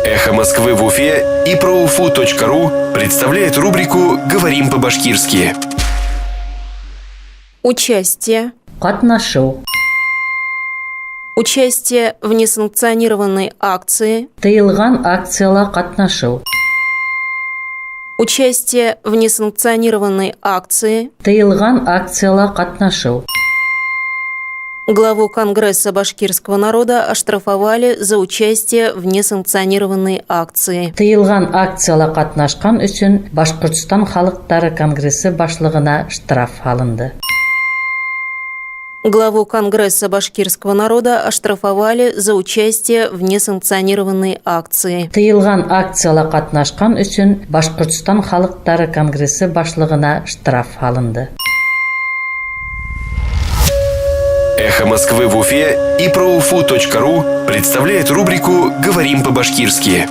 Эхо Москвы в Уфе и проуфу.ру представляет рубрику «Говорим по-башкирски». Участие. Катнашыу. Участие в несанкционированной акции. Тыйылған акцияла катнашыу. Участие в несанкционированной акции. Тыйылған акцияла катнашыу. Главу Конгресса башкирского народа оштрафовали за участие в несанкционированной акции. Тыйылған акцияла катнашҡан өсөн Башҡортостан халыҡтары конгрессы башлығына штраф һалынды. Главу Конгресса башкирского народа оштрафовали за участие в несанкционированной акции. Тыйылған акцияла катнашҡан өсөн Башҡортостан халыҡтары конгрессы башлығына штраф һалынды. Эхо Москвы в Уфе и проуфу.ру представляет рубрику «Говорим по-башкирски».